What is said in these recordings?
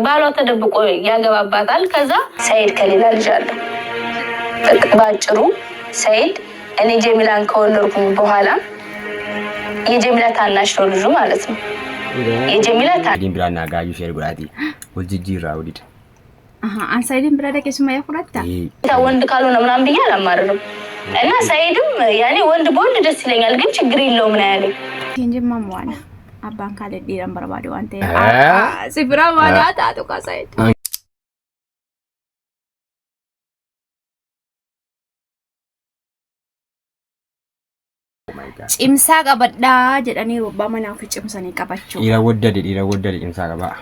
ባሏ ተደብቆ ያገባባታል። ከዛ ሰይድ ከሌላ ልጅ አለው። በአጭሩ ሰይድ እኔ ጀሚላን ከወለድኩኝ በኋላ የጀሚላ ታናሽ ነው ልጁ ማለት ነው። የጀሚላ Sa'idiin biraa naa gaayyuu share godhaatii. Wal jijjiirraa olidha. An Sa'idiin bira dhaqee Sumayyaa fudhatta? ወንድ ካልሆነ ምናምን ብዬ አላማርርም። እና ሰይድም ያኔ ወንድ በወንድ ደስ ይለኛል፣ ግን ችግር የለውም ነው ያለኝ። Siin jimmaan mo'ana. Abbaan kaalee dhiiran barbaadu waan ta'eef. Eh? Si biraa maal haa taatu kaa Sa'id. Cimsaa qabadhaa jedhanii abbaa manaa ofii cimsanii qabachuu. Dhiira waddade dhiira waddade cimsaa qabaa.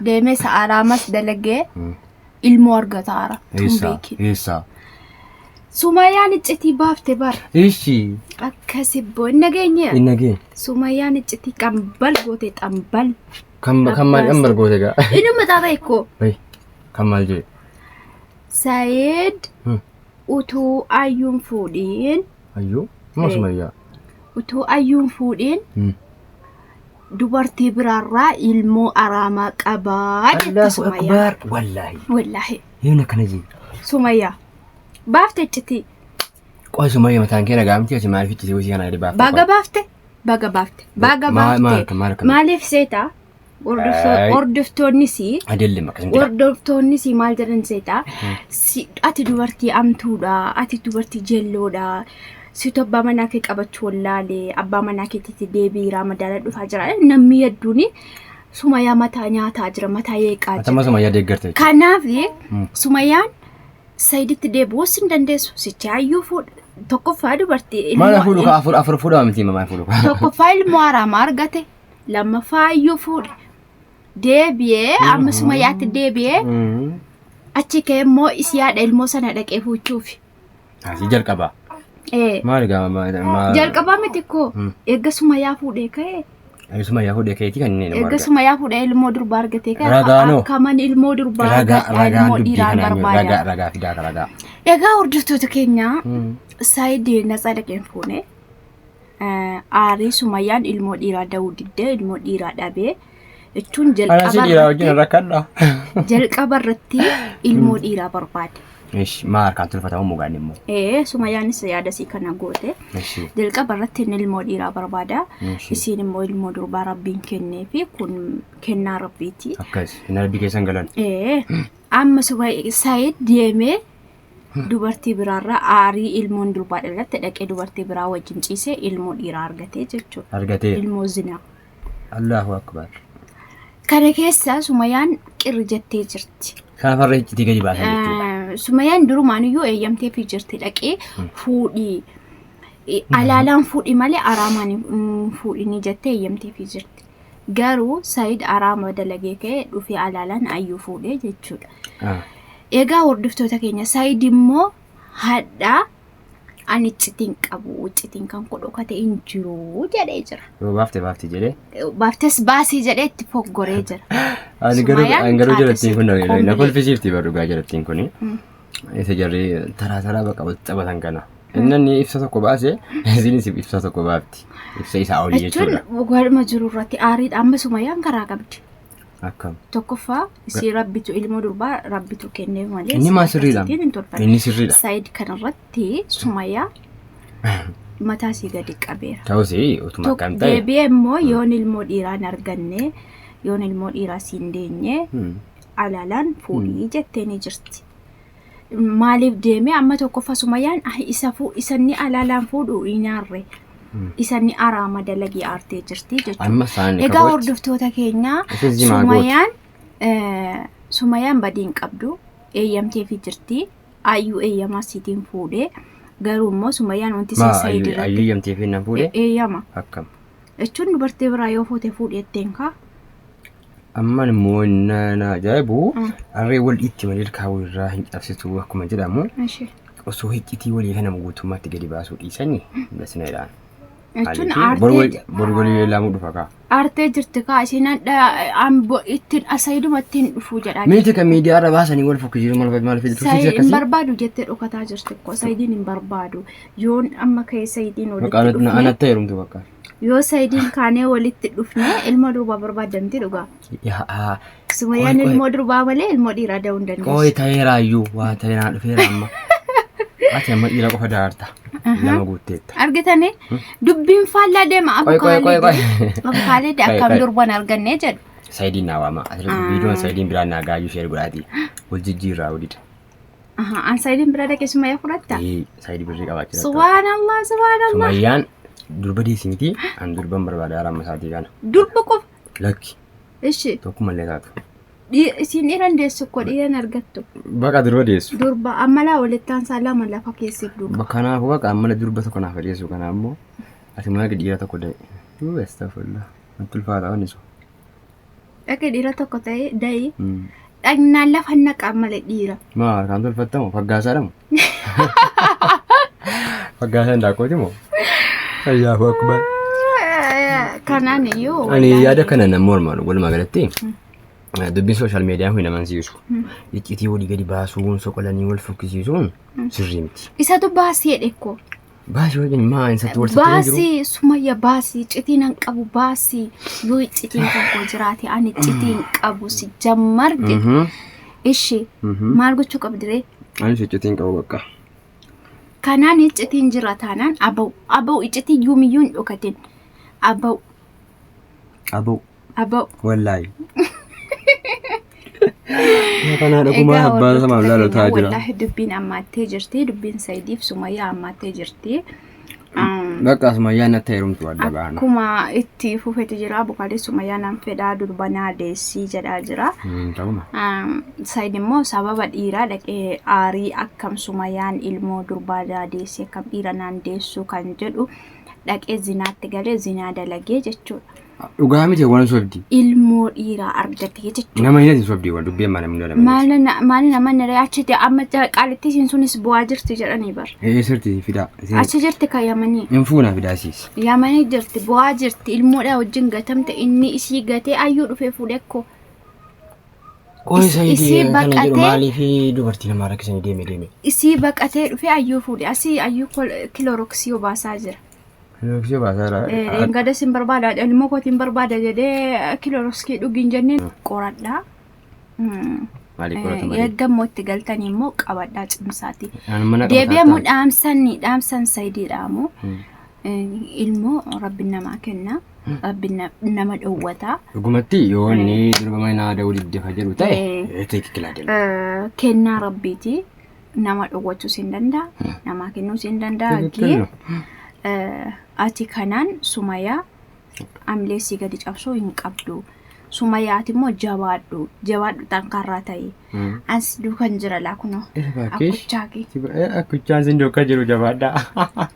Deemee sa'aaraamas dalagee ilmoo argataara. Tun Eessaa? beekin. Eessaa? Sumayyaan iccitii baafte bara. Ishi. Akkasi boo hin nageenye. Hin nageenye. Sumayyaan iccitii qambal goote xambal. Kan kan maal kan goote gaa? Inni mataa ta'e koo. Hey, kan maal jedhe? Saayid utuu ayyuun fuudhiin Ayyuu? Moo Sumayyaa? utuu ayyuun fuudhiin dubartii biraarraa ilmoo araamaa qabaa jette Allahu Sumayyaa. Akbar. Wallaahi. Wallaahi. Yoon akkana jee. Sumayyaa. Baafte iccitii. Qoy Sumayyaa mataan kee nagaa miti ati maaliif iccitii hojii kana gadi baafta? Baga baafte. Baga baafte. Baga Maal baafte. maal maal Maaliif seetaa? Ay. Hordoftoonnis Adeellim akkasuma jira. hordoftoonnis maal jedhan seetaa? Ati dubartii amtuudha. Ati dubartii jelloodha. Situ abbaa manaa kee qabachuu wallaalee abbaa manaa keetitti deebiiraa madaala dhufaa jira. Namni hedduun Sumayyaa mataa nyaataa jira. Mataa yeeqaa jira. Atama Sumayyaa deeggarte jechuudha. Kanaaf Sumayyaan Sayiditti deebi'uus hin dandeessu. Sichi hayyuu fuudha. Tokkoffaa dubartii Maal fuudhu ka afur afur fuudhama miti maal fuudhu ka. Tokkoffaa ilmoo haraamaa argate. Lammaffaa hayyuu fuudhe. Deebi'ee amma Sumayyaatti deebi'ee achi ka'ee immoo isii haadha ilmoo sana dhaqee fuuchuufi. Asii jalqaba. Ee. Maal gaa maal. Jalqabaa miti koo. Eegga Sumayyaa fuudhee ka'ee. Sumayyaa fuudhee keetii kan inni nama Eegga argate. Sumayyaa fuudhee ilmoo durbaa argatee ka'ee Ragaanoo. akkaman ilmoo durbaa Ragaa argadha ragaan ilmoo dubbii dhiiraan kanaa barbaada. ragaa ragaa fidaa ka ragaa. Egaa hordoftoota keenya Saayid natsaa dhaqeen fuune aarii Sumayyaan ilmoo dhiiraa da'uu diddee ilmoo dhiiraa dhabee jechuun Ana si dhiiraa wajjin rakkadha. jalqaba irratti ilmoo dhiiraa barbaade. Ishi maa harkaan tolfatamu mugaan immoo. Ee Sumayyaanis yaada isii kana goote. Ishi. Jalqaba irratti inni ilmoo dhiiraa barbaada. Ishi. Isiin immoo ilmoo durbaa rabbiin kennee fi kun kennaa rabbiiti. Akkas hin rabbii keessan galan. Ee amma Saayid deemee dubartii biraarraa aarii ilmoon durbaa dhalatte dhaqee dubartii biraa wajjin ciisee ilmoo dhiiraa argatee jechuudha. Argatee. Ilmoo zinaa. Allahu akbar. Kana keessa Sumayaan qirri jettee jirti. Kanaaf har'a iccitii gadi baasan jechuudha. Sumayaan durumaan iyyuu eeyyamteefii jirti dhaqee fuudhii. Alaalaan fuudhi malee araamaan hin fuudhini jettee eeyyamteefii jirti. Garuu Saayid araama dalagee ka'ee dhufee alaalaan ayyuu fuudhee jechuudha. Egaa hordoftoota keenya Saayid immoo hadhaa ani iccitiin qabu iccitiin kan koo dhokate hin jiru jedhee jira. Yoo baafte baafte jedhee. Baaftes baasii jedhee itti foggoree jira. Ani garuu Sumayyaan ani garuu jalattiin kun na qombilee. kolfisiifti bar dhugaa jalattiin kuni. Isa jarri taraa taraa bakka walitti taphatan kana. Inni inni ibsa tokko baase isinis ibsa tokko baafti. Ibsa isaa olii Jechuun jechuudha. waanuma jiru irratti aariidha amma Sumayyaan karaa qabdi. Akkam. Tokkoffaa isii rabbitu ilmoo durbaa rabbitu kenneef malee Inni maa sirriidha? akkasitiin hin tolfanne. Inni sirriidha. Saayid kanarratti Sumayyaa mataa isii gadi qabeera. Ta'us utuma akkam ta'e. Deebi'ee immoo yoon ilmoo dhiiraa hin arganne yoon ilmoo dhiiraa siin deenye alaalaan fuudhii jettee ni jirti. Maaliif deemee amma tokkoffaa Sumayyaan isa isanni alaalaan fuudhu hin aarre. Isanni araama dalagii aartee jirti jechuudha. Amma isaan Egaa hordoftoota keenya Isheen jimaa gooti. Sumayyaan Sumayyaan badii hin qabdu eeyyamteefii jirti. Ayyuu eeyyamaa siitiin fuudhee garuu immoo Sumayyaan wanti Maa isheen Saayid ayyuu irratti ayyuu eeyyamtee fi nan fuudhe eeyyama akkam. jechuun dubartii biraa yoo fuute fuudhi jetteen kaa. Amman immoo na na ajaa'ibu harree wal itti malee ilkaan irraa hin cabsitu akkuma jedhamu osoo iccitii walii kana guutummaatti gadi baasuu dhiisanii dasna jedhaan. Jechuun Boru aartee boru walii laamuu dhufa kaa. aartee jirti kaa isheen hadha ittiin asayiduma ittiin dhufuu jedhaa jirti. Miti kan miidiyaa irra baasanii wal fokkisiisu maal maal fidu tursiisi Saayid hin akkasii. barbaadu jettee dhokataa jirti ko sayidiin hin barbaadu yoon amma ka'ee sayidiin walitti Maqaan dhufne anatti heerumtu bakka. Yoo Sayidiin kaanee walitti dhufne ilmoo durbaa barbaadamti dhugaa. Yaa Sumayyaan Qoy, qoy. ilmoo durbaa malee ilmoo dhiiraa da'uu hin Qoy dandeessu. ta'eeraayyuu waa ta'e naa dhufeera amma. Ati amma dhiira qofa daarta. Lama guutteetta. Argitanii dubbiin faallaa deema Qoy qoy qoy qoy. Abukaalee Qoy, akkam qoy. durban arganne jedhu. Sayidiin naa waama. Asirratti viidiyoon sayidiin biraan naa gaayyuu sheer godhaati. Wal jijjiirraa odida. Aha, an Sayidiin bira dhaqee Sumayyaa fudhatta? Ee sayidii birrii qabaachuu danda'a. Subhaanallah, subhaanallah. Sumayyaan durba deessi miti. An durban barbaada haala amma isaatii kana. Durba qofa. Lakki Ishi tokkumallee taatu. isiin dhiiran deessu koo dhiiran argattu. Baqa durba deessu. Durba ammalaa walittaan isaa lama lafa keessiif duuba. Kanaafuu baqa ammala durba tokko naaf deessu kanaaf immoo ati maal dhiira tokko da'e. Yuu astagfirullah. Natti ulfaata wanni sun. Dhaqee dhiira tokko ta'ee da'ee dhagnaan lafa naqaa malee dhiira. Maa harkaan tolfattamu faggaasaadha moo? Faggaasaa hindaaqqooti moo? Allahu akbar. Kanaan iyyuu. Ani yaada kana nan morma walumaa galatti dubbiin sooshaal miidiyaa kun naman siisu. Iccitii walii gadi baasuun soqolanii wal fokkisiisuun sirrii miti. Isatu baasii jedhe koo. Baasii wajjin maa isatti wal sattee jiru? Baasii Sumayya baasii iccitii nan qabu baasii yoo iccitiin kan koo jiraate ani iccitii hin qabu si jammar jedhe. Ishi maal gochuu qabdi ree? Ani iccitii hin qabu bakka. Kanaan iccitiin jira taanaan aba'u aba'u iccitii yoomiyyuu hin dhokatin aba'u Aboo aba'u. wallaahi. Kanaa dhugumaa Egaa abbaan samaaf hordoftoota laalu ta'aa keenya jira. wallaahi dubbiin ammaattee jirti dubbiin Sayidiif Sumayyaa ammaattee jirti. Bakka Sumayyaan natti heerumtu adda baana. Akkuma itti fufetu jira bukaalee Sumayyaa nan fedhaa durbanaa deessii jedhaa jira. Ta'uma. Sayid immoo sababa dhiiraa dhaqee aarii akkam Sumayyaan ilmoo durbaa deessee akkam dhiira naan deessuu kan jedhu dhaqee zinaatti galee zinaa dalagee jechuudha. Dhugaa miti waan sobdi. Ilmoo dhiiraa argatee jechuudha. Nama hin sobdi waan dubbii ammaa namni nama. Maali nama niree achitti amma qaalittii isiin sunis bu'aa jirti jedhanii bar. Ee sirti fidaa. Achi jirti kan Yamanii. Hin fuuna fidaa siis. Yamanii jirti bu'aa jirti ilmoodhaa wajjin gatamte inni isii gatee ayyuu dhufee fuudhe akkoo. Qoy Isii sayidii kana jedhu baqatee- maaliif dubartii namaa rakkisanii deeme deeme. Isii baqatee dhufee ayyuu fuudhe asii ayyuu kiloroksii obaasaa jira. Kilooroksii baasaa jira. Engada sin barbaada ilmoo kootiin barbaada jedhee kiloroksii dhugiin jenneen qoradhaa. Maaliif qorata malee? Eeggammoo itti galtanii immoo qabadhaa cimsaati. Ani mana Deebi'amu dhaamsan dhaamsan sayidii dhaamu. Ilmoo rabbi namaa kenna. Rabbi nama dhowwata. Dhugumatti yoo inni durba mana da'uu didde ka jedhu ta'e teekikilaa deema. Kennaa rabbiiti. Nama dhowwachuus hin danda'a. Namaa kennuus hin danda'a. Teekikilaa. Ati kanaan Sumayyaa amlee sii gadi cabsuu hin qabdu. Sumayyaati immoo jabaadhu. Jabaadhu xankarraa ta'i. As duukan jira laa kunoo. Akkuchaa kee. Akkuchaan sin duukaa jiru jabaadhaa.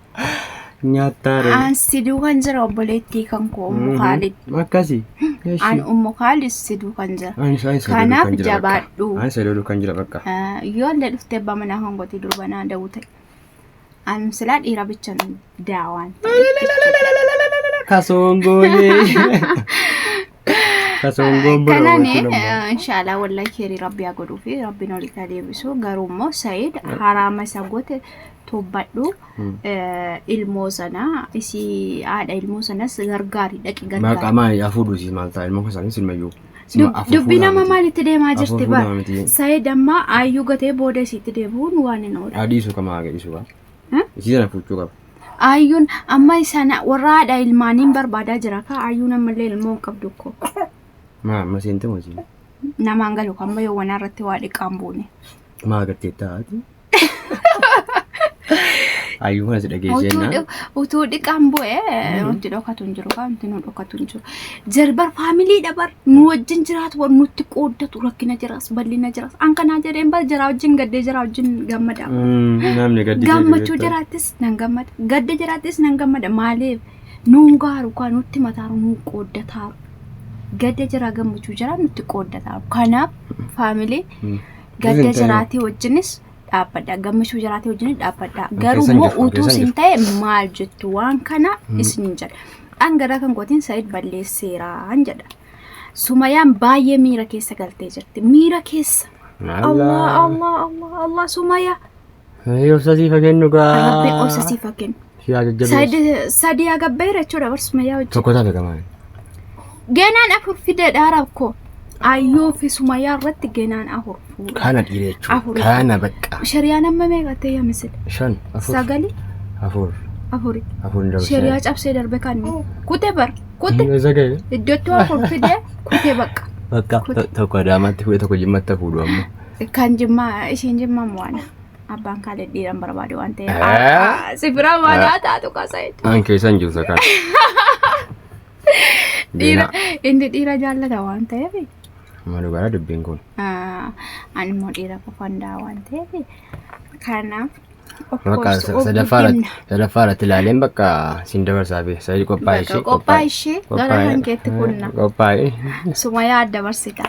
Nyaattaa ree. An si duukan jira obboleettii kan koo Ummu Khaalid. Akkasi. An Ummu Khaalid si duukan jira. Kanaaf jabaadhu. Ani isa duukan jira bakka. Yoo illee dhuftee abbaa manaa kan goote durba naa da'uu ta'e. An silaa dhiira bichan daawaan. Kasoongoonee. Kasoongoon bira Kanaan oolchu lammaa. inshaallah wallahi keerii rabbi haa godhuu fi rabbiin olii haa deebisu garuu immoo Sayid haraama isa goote tobbadhu ilmoo sana isii haadha ilmoo sanas gargaari dhaqi Maqaa gargaari. maali afuu duusi maal ta'a ilmoo keessaanis ilmayyuu. Dubbii nama maalitti deemaa jirti Afur bar fuudhaa miti. Sayid amma ayyuu gatee booda isiitti deebi'uun waan hin oolu. Adiisu kama haga qaba. Isii sana fuuchuu qaba. Ayyuun amma sana warra haadha ilmaaniin barbaadaa jira ka ayyuun ammallee ilmoo hin qabdu ko Maa amma seente moo isiin? namaan galu kan amma yoowwanaa irratti waa dhiqaan buune. Maa agartee taati? Ayyuu kana si dhageessee jennaan. Utuu dhiqaan bu'e wanti dhokatu hin jiru wanti nu dhokatu hin jiru. Jarbar faamiliidha bar nu wajjin jiraatu bar nutti qooddatu rakkina jiraas bal'ina jiraas an kanaa jedheen bar jaraa wajjin gaddee jaraa wajjin gammada. Namni gaddi Gammachuu jiraattis nan gammada gadda jiraattis nan gammada maaliif nuun gaaru kaa nutti mataaru nuun qooddataaru gadda jira gammachuu jira nutti qooddataaru kanaaf faamilii gadda jiraatii wajjinis dhaabbadha gammachuu jiraatii wajjinis dhaabbadha garuu keessan immoo jiru, utuu keessan isin jiru. ta'e maal jettu waan kana isinin jedha dhangaraa kan kootiin Sayid balleesseeraan jedha Sumayaan baay'ee miira keessa galtee jirti miira keessa Allah Allah Allah Allah Sumayaa Obsa siif haa kennu gaa. Rabbiin obsa siif haa kennu. Yaa jajjabeessu. Said sadii agabbeera jechuudha bar Sumayyaa wajjin. Tokko taate kamaan. Geenaan afur fide dhaara koo. Ayyuu fi Sumayyaa irratti geenaan afur fuudha. Kana dhiira jechuudha. Afur. Kana bakka. Shariyaan amma meeqa ta'e yaa misile? Shan. Afur. Sagali Afur. afuri. Afur hin dabarsine. Shariyaa cabsee darbe kan kute bar kute Isa ga'e. iddootti afur fide kute bakka. Bakka tokko Adaamaatti fuudhee tokko Jimmatti fuudhu amma. Kan Jimmaa isheen Jimmaa mo'ana. Abbaan kaalee dhiiran barbaade waan ta'eef. Eh? Si biraa waan haa taatu kaasa'e. An keessa hin jirtu kan. Dhiira inni dhiira jaallata waan ta'eef. Amma dhugaadha dubbiin kun. Ani immoo dhiira qofaan daa waan ta'eef. Kanaaf of Bakka course of sadaffaa guddinna. sadaffaa irratti ilaaleen bakka siin dabarsaa fi sadii qophaa'e Bakka qophaa'e ishee gara kan keetti kunna. Qophaa'e. Sumayaa adda barsita.